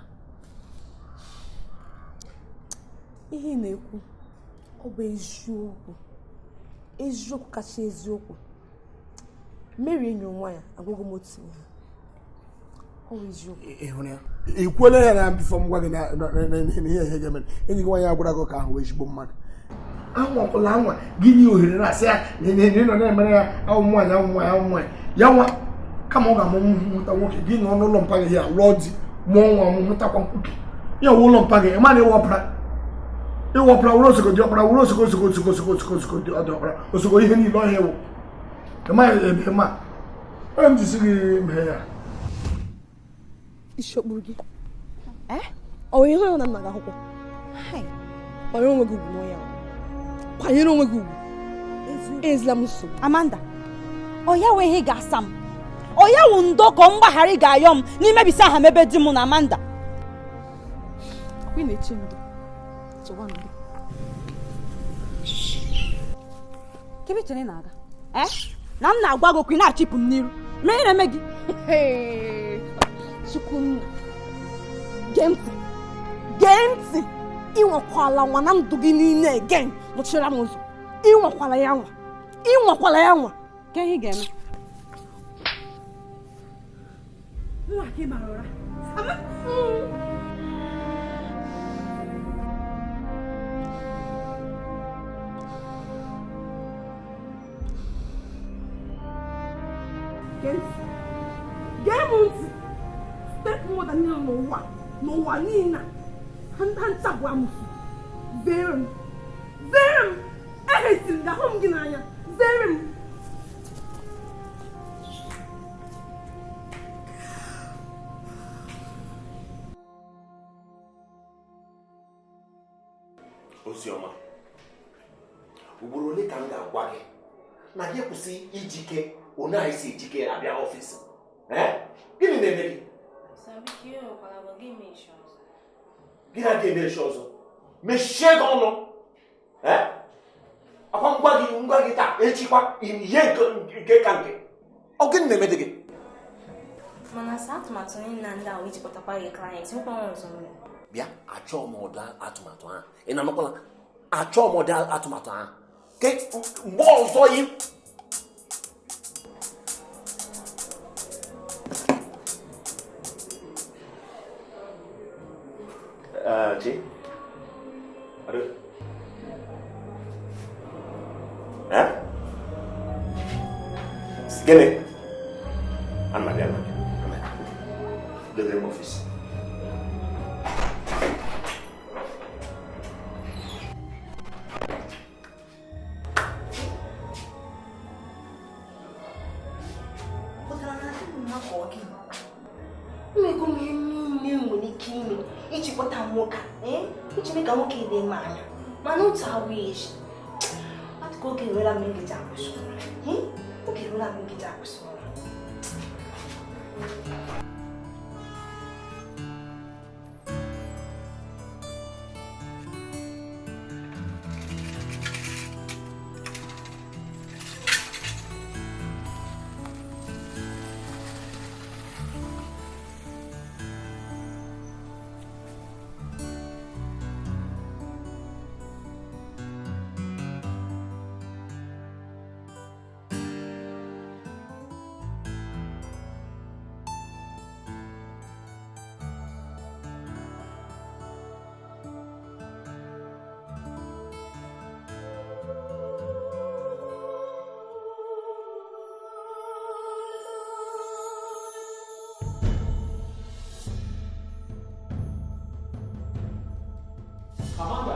I: Ihe ị na-ekwu ọ bụ eziokwu, eziokwu kacha eziokwu. Mary enyi nwa ya agwaghị m otu ihe. Ọ bụ eziokwu.
E: Ị kwuola ya na bifọ m gwa gị na ihe ihe ga-eme enyi gị nwaanyị agwara gị ka ahụ ezigbo mmadụ. Anwakwala anwa gị nye ohere na-asị ya na ị nọ na-emere ya awụ nwaanyị awụ nwaanyị awụ nwaanyị ya nwa kama ọ ga-amụ mụta nwoke gị nọ n'ụlọ mpa gị ya lụọ di mụọ nwa mụ mụtakwa mkpuke ya wụ ụlọ mpa gị ma na ịwọpụra ịwọpụra wụrụ osoko dị ọkpara wụrụ osoko osoko osoko osoko osoko osoko dị ọdị ọkpara osoko ihe niile ọhịa ewu ịmaghị ebe ma onye m jisi gị mee ya.
I: Isi okpuru gị ọ ihe na nna gị akwụkwọ. Kwanyere onwe gị ugwu n'ọya. Kwanyere onwe gị ugwu. Ezila m nsogbu.
G: Amanda, ọ ya wee ihe ga-asa m. Ọ ya wụ ndo ka mgbaghara ga-ayọ m n'imebisi aha m ebe di m na Amanda.
I: Ị na-eche ndo. Chewa ndo.
G: Kebe chere na-aga? Na m na-agwa gị okwu ị na-achịpụ m n'iru. Mee ihe na-eme gị.
I: Chukwunna, gee ntị. Gee ntị. Ị nwekwala nwa na ndụ gị niile again nọchiri m ụzọ. Ị nwekwala ya nwa. Ị nwekwala ya nwa.
G: Ka ihe ga-eme? Nwa ka ị mara ụra.
I: Gee ntị. Gee m ntị. Step mother niile n'ụwa n'ụwa niile ha ncha bụ amụsụ. Zere m. Zere m. Ehesiri gị ahụ m gị n'anya. Zere m.
B: Oziọma, ugboro ole ka m ga-agwa gị na gị kwụsị ijike onye anyị si ejike abịa ọfịs? Gịnị na-eme gị? Gị na-aga eme echi ọzọ? Mechie gị ọnụ. Akwa ngwa gị taa echikwa ihe nke ka nke. Ọ gịnị na-eme dị gị?
L: Mana sa atụmatụ niile na ndị ahụ ijikọtakwa gị klient nkwa ọzọ mere.
B: Bịa, achọọ m ụdị atụmatụ ahụ. Ị na-anụkwala? Achọọ m ụdị atụmatụ ahụ. Ke mgbe ọzọ ị Chi? Aduh. Eh? Gini. Ana bịa, ana bịa. Debe m ọfịs.
L: Mmego m ihe niile nwere ike ime iji kpọta nwoke iji mee ka nwoke dị mma anya mana otu awụ echi ọ dịka oge eruola m ngeji akwụsị ụra. Oge eruola m ngeji akwụsị ụra.
F: Amanda.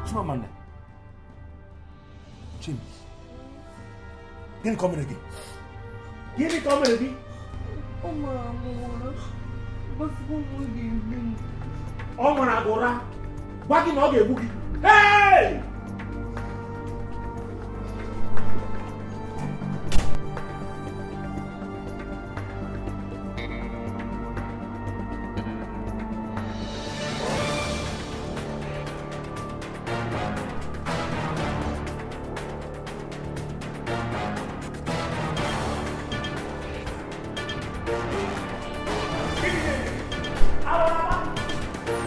A: Chimamanda. Chim. Gịnị ka o mere gị? Gịnị ka o mere gị?
C: Ọ mara m ụra. Gbasịkwa m ọ ga-egbu m.
F: Ọ mara gị ụra. Gwa gị na ọ ga-egbu gị. Hey!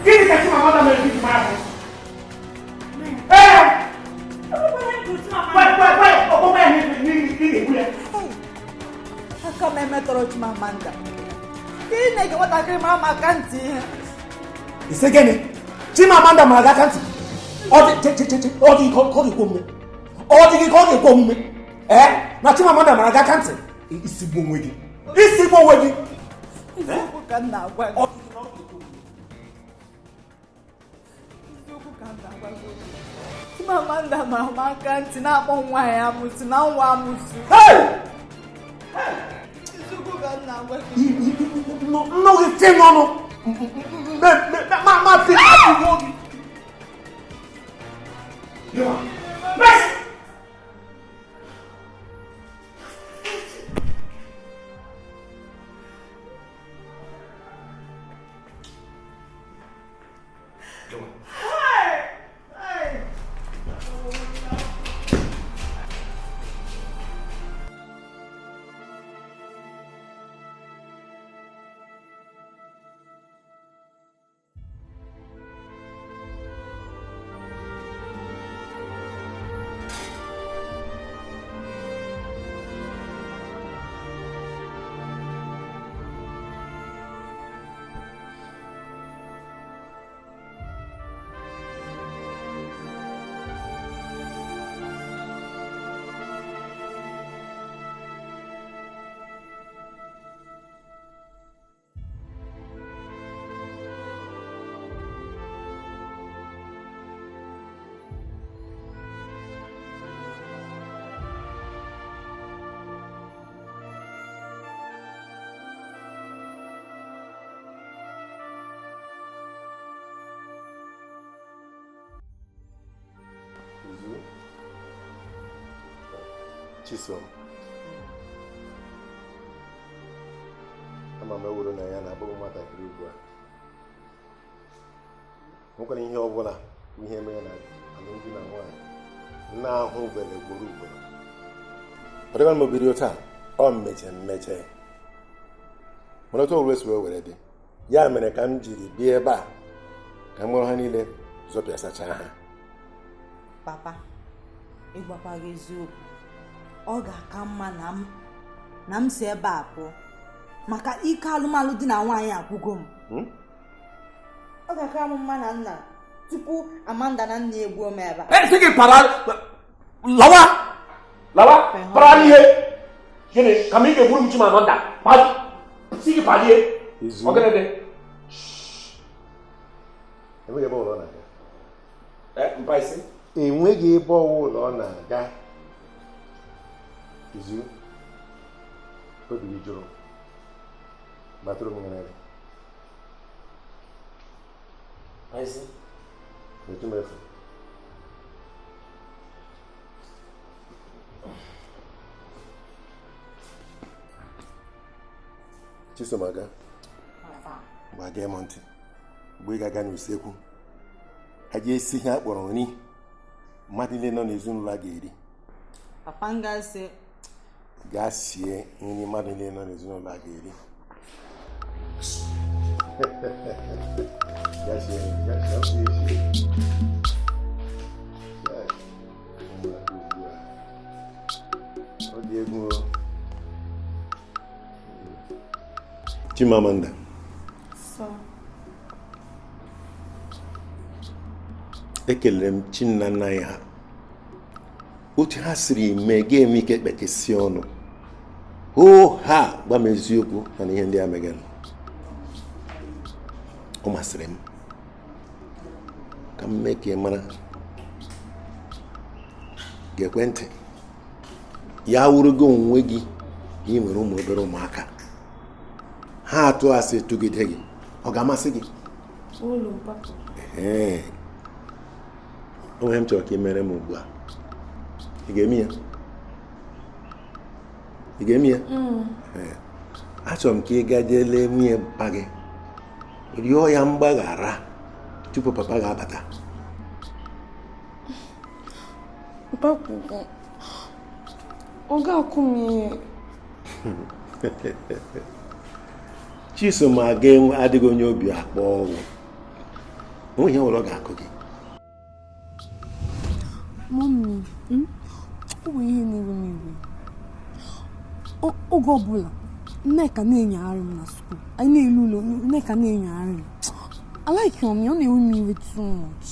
F: Gịnị ka Chimamanda mere gị ji mara gị? Ee! Gwa ya, ọkpọkọ ya n'ihi ga-egbu ya.
H: Aka m emetọrọ Chimamanda. Ị na-ege nwatakịrị mara m aka ntị ihe.
A: Ise gịnị? Chimamanda mara gị aka ntị. Ọ dị che che che ọ dị ka ọ ga-ekwe omume. Ọ dị gị ka ọ ga-ekwe omume. Ee, na Chimamanda mara gị aka ntị. Isigbu onwe gị. Isigbu onwe gị.
H: Eziokwu ka m na-agwa gị. Chimamanda mara m aka ntị na-akpọ nwa ya amụsụ na nwa amụsụ. Eziokwu ka m na-agwa gị.
A: Nnụ gị tị n'ọnụ. Ma tị gị. Messi! Chisom, ama m ewuru na ya na-abụghị nwatakịrị ugbu a. Nwekwara ihe ọ bụla ihe mere na alụmdi na nwaanyị na-ahụ ugboro ugboro ugboro. Ọ dịghị m obiri taa, ọ mmeche. Mana otu ọbụla si wee were dị. Ya mere ka m jiri bịa ebe a ka m nwere ha niile zọpịasachaa ha.
G: Papa, ịgbakwa gị eziokwu. Ọ ga-aka mma na m si ebe a pụọ maka ike alụmalụ di na nwaanyị akwụgo m. Ọ ga-aka m mma na nna tupu Amanda na nna egbuo m ebe a.
F: Sị gị para lawa lawa para n'ihe gịnị ka m ị ga-egburu m Chimamanda sị gị palie ọ gịnị dị?
A: Enweghị ebe ụlọ na-aga.
F: Mpa isi?
A: Enweghị ebe ọwụ ụlọ na-aga. Izu obi gị jụrụ gbatụrụ m nwere. Nyetụ m efe. Chisom aga gbagee m ntị mgbe ị ga-aga n'usekwu a ga-esi ihe a kpọrọ nri mmadụ niile nọ n'ezinụlọ a ga-eri.
H: Papa m ga-asị
A: Gaa sie nri mmadụ niile nọ n'ezinụlọ a ga-eri. Gaa sie nri, gaa sie, sie, sie. Chai, ụmụaka ugbu a. Ọ dị egwu o. Chimamanda,
C: Sir.
A: Ekelere m chi nna nna anyị ha otu ha siri mee ga-eme ike kpekesị ọnụ hoo ha gwa m eziokwu mana ihe ndị a megara ọ masịrị m ka m mee ka ị mara. Gekwe ntị, ya wụrụ gị onwe gị na ị nwere ụmụ obere ụmụaka ha atụ asị tụgide gị, ọ ga-amasị gị?
C: Ụlọ papa.
A: Ee, o nwere m chọrọ ka ị mere m ugbu a. Ị ga-eme ya? Ị ga-eme ya? Ee. Achọrọ m ka ị gaa jee lee nwunye papa gị, rịọ ya mgbaghara tupu papa ga-abata.
C: Papa kwuru ọ ga-akụ m ihe.
A: Chisom aga enwe adịghị onye obi akpọ ọgwụ onwe ihe nwere ọ ga-akụ gị.
C: Mummy, ọ bụ ihe na-ewe m iwe. Oge ọbụla Nneka na-enyegharị m na school, anyị na-elu ụlọ, Nneka na-enyegharị m. I like m ya, ọ na-ewe m iwe too much.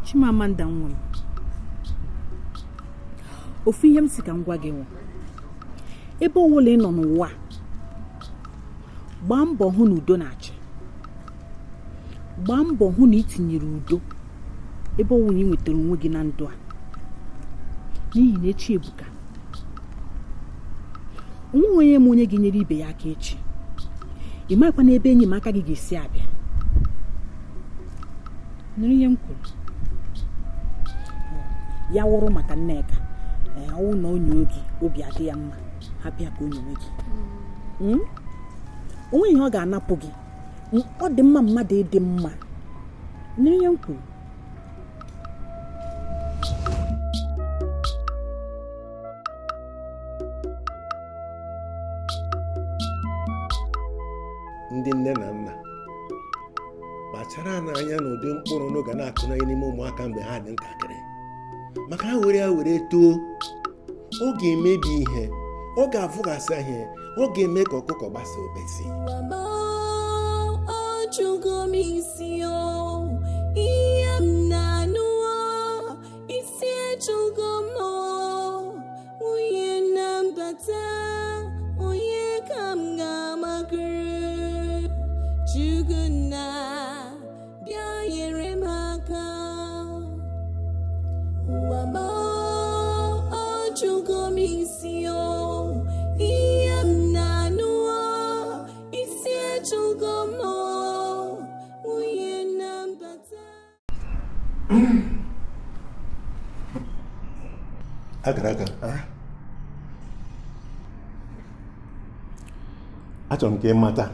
H: Chimamanda nwa m, ofu ihe m si ka m gwa gị nwa, ebe ọbụla ị nọ n'ụwa, gbaa mbọ hụ na udo na-achị, gbaa mbọ hụ na ị tinyere udo ebe ọbụla ị nwetara onwe gị na ndụ a, n'ihi na echi ebuka. Onweghị onye ma onye ga-enyere ibe ya aka echi. Ị maghịkwa n'ebe enyemaka gị ga-esi abịa. Nụrụ ihe m kwuru. Ya wụrụ maka Nneka, ee, ọwụ na onye oge obi adị ya mma, hapụ ya ka o nyewe gị. O nweghị ihe ọ ga-anapụ gị. Ọ dị mma mmadụ ịdị mma. Nụrụ ihe m kwuru.
A: Ndị nne na nna kpachara n'anya n'ụdị mkpụrụ n'oge na-akụnye n'ime ụmụaka mgbe ha dị ntakịrị, maka ha were ya were too, ọ ga-emebi ihe, ọ ga-afụghasị ihe, ọ ga-eme ka ọkụkọ gbasa obesi.
M: Ọjụgo m isi o, ihe m na-anụ o, isi ejụgo m o, nwunye na-abata, onye ka m ga-amakụrụ? Chukwu nna, bịa nyere m aka. Ụwa m ọjụgo m isi o, ihe m na-anụ o, isi ejụgo m o, nwunye na-abata.
A: Akara aka, achọrọ m ka ị mata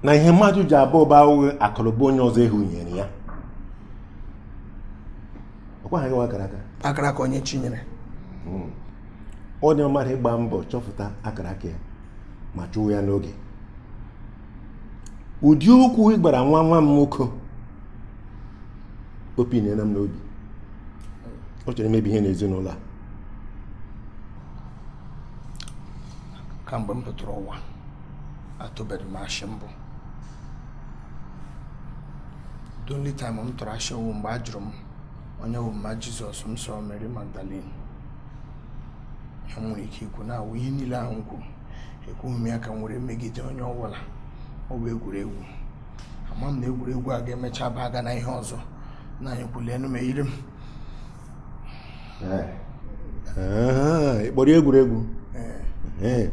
A: na ihe mmadụ ji aba ụba awụghị akụrụba onye ọzọ ehunyere ya. Ọkwa ha gị nwa akara aka.
E: Akara aka onye chinyere.
A: Ọ dị mmadụ ịgba mbọ chọpụta akara aka ya ma chụwa ya n'oge. Ụdị okwu ị gwara nwa nwa m nwoke o pinyere m n'obi, ọ chọrọ imebi ihe n'ezinụlọ a.
E: Kamgbe m pụtara ụwa atụbeghị m ashị mbụ. The only time m tụrụ ashị wụ mgbe a jụrụ m onye wụ mma Jizọs, m sọrọ Mary Magdalene. Ihe m nwere ike ikwu na awụ ihe niile ahụ m kwuru, ekwughị m ya ka m were megide onye ọbụla. Ọ bụ egwuregwu. Ama m na egwuregwu a ga-emecha baa aga na ihe ọzọ. Na anyị kwulienu m eyiri m.
A: Ị kpọrọ egwuregwu? Ee.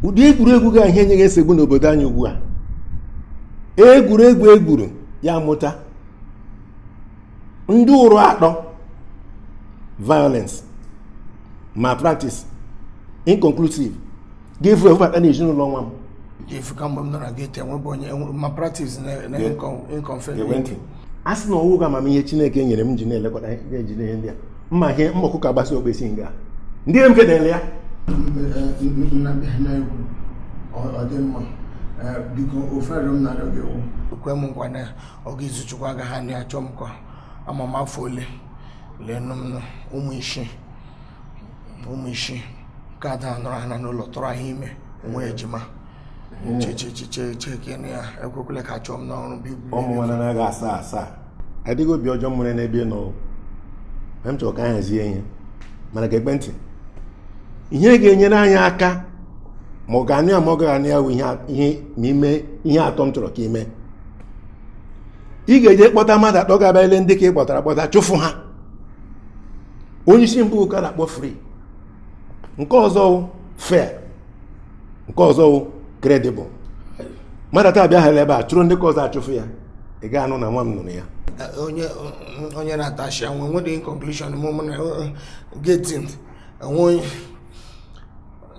A: Ụdị egwuregwu ga ihe enyeghị nsogbu n'obodo anyị ugbu a. Egwuregwu egwuru Ya mụta ndị ụrụ atọ: violence, malpractice, inconclusive, ga-efu efubata n'ezinụlọ nwa m.
E: Efu ka mgbe m nọ na gate enwebe onye malpractice na
A: Ekwentị a sị na ọwụ gị amamihe Chineke nyere m ji na-elekọta na-ejide ihe ndị a mma ihe mma ọkụkọ agbasa okpesi nga ndị m kedere ya.
E: Egwu ọ dị mma. Biko, ofe arịrịọ m na-arịọ gị ewu kwe m nkwa na ọ ga Izuchukwu agaghị anụ ya chọọ m ka ama m afọ ole leenụ m nụ, ụmụ isii, ụmụ isii nke ada nọrọ ha na n'ụlọ tọrọ ha ime nwa ejima chechechechechekene ya ekwekwele ka chọọ m n'ọrụ bụ
A: ụmụ nwana na-aga asaa asaa adịghị obi ọjọọ m nwere n'ebe ị nọ. Ma m chọrọ ka anyị hazie ihe, mana ka ekwentị ihe ga-enyere anyị aka ma ọ ga-anụ ya ma ọ gaghị anụ ya bụ ihe ma ime ihe atọ m chọrọ ka ime. Ị ga-eje kpọta mmadụ atọ ga-abịa ile ndị ka ị kpọtara akpọta, chụfụ ha. Onye isi mbụ ka na-akpọ free, nke ọzọ wụ fair, nke ọzọ wụ credible. Mmadụ atọ abịa ghara ebe a chụrụ ndị ka ọzọ achụfụ ya, ị ga-anụ na nwa m nụrụ ya.
E: Onye onye na-atashi anwụ enweghị inconclusion mụ na geti enwe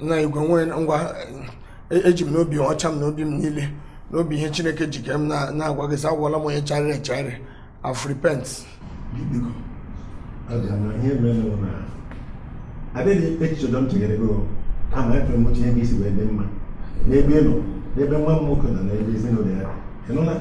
E: na igwe nwe ngwa. Eji m n'obi ọcha m n'obi m niile n'obi ihe Chineke ji kee m na-agwa gị sị agwala m onye charịrị echarị. I've repent, biko.
A: Ihe mere na adịghị echiche ọjọọ m chegere gị o. Kama achọrọ m otu ihe ga-esi wee dị mma n'ebe ị nọ, n'ebe nwa m nwoke nọ, n'ebe ezinụlọ ya dị. Ị nụla?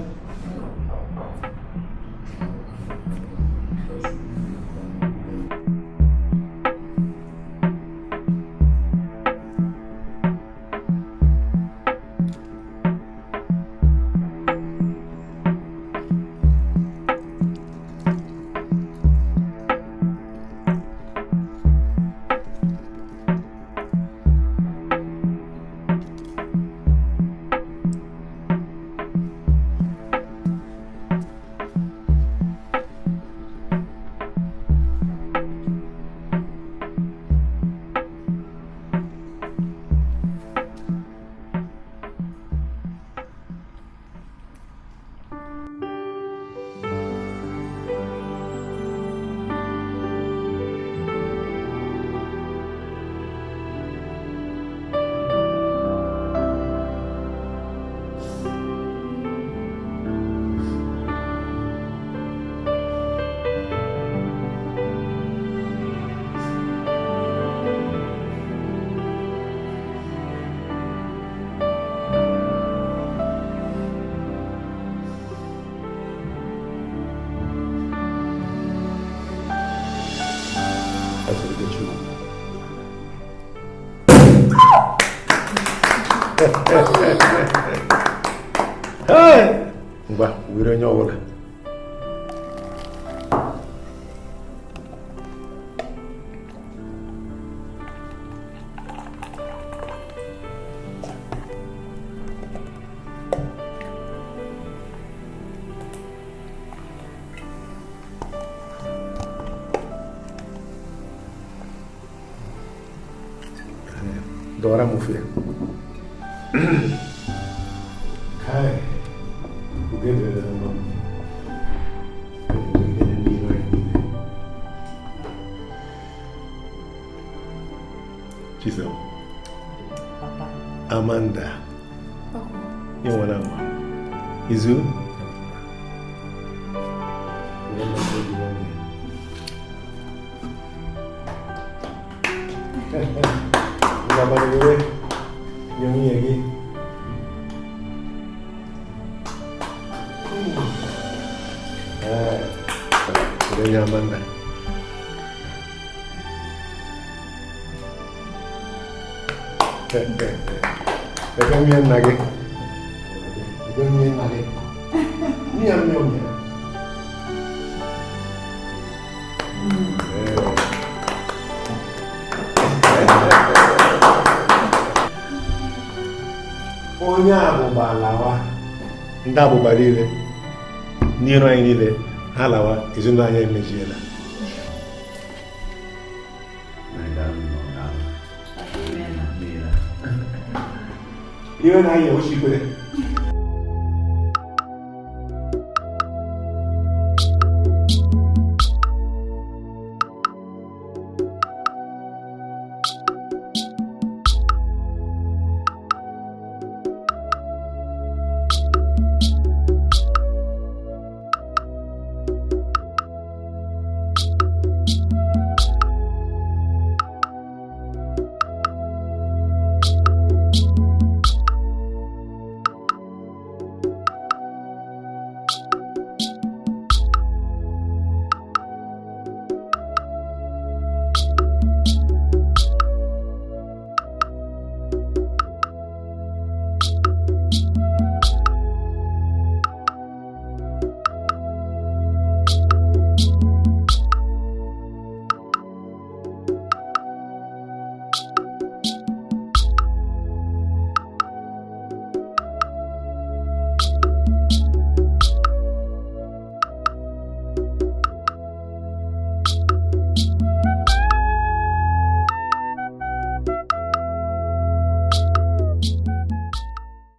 A: Hey! Ngwa, were onye ọbụla. Dọwara m ofe ya. Kai, ugo edere nwa m. Edere ndị iro anyị niile. Chisom. Amanda. Ị nwere nwa. Izu? Were mma obi nwanne. Ngwa, were nye nwunye gị. Ee, were nye Amanda. Ebe nwunye nna gị. Ebe nwunye nna gị. Nye ya mmiri nwunye. Ee. Onye abụba lawa, ndị abụba niile n'iru anyị niile ha lawa, ezinụlọ anyị emeziela. Ihe na-anya ochikwere.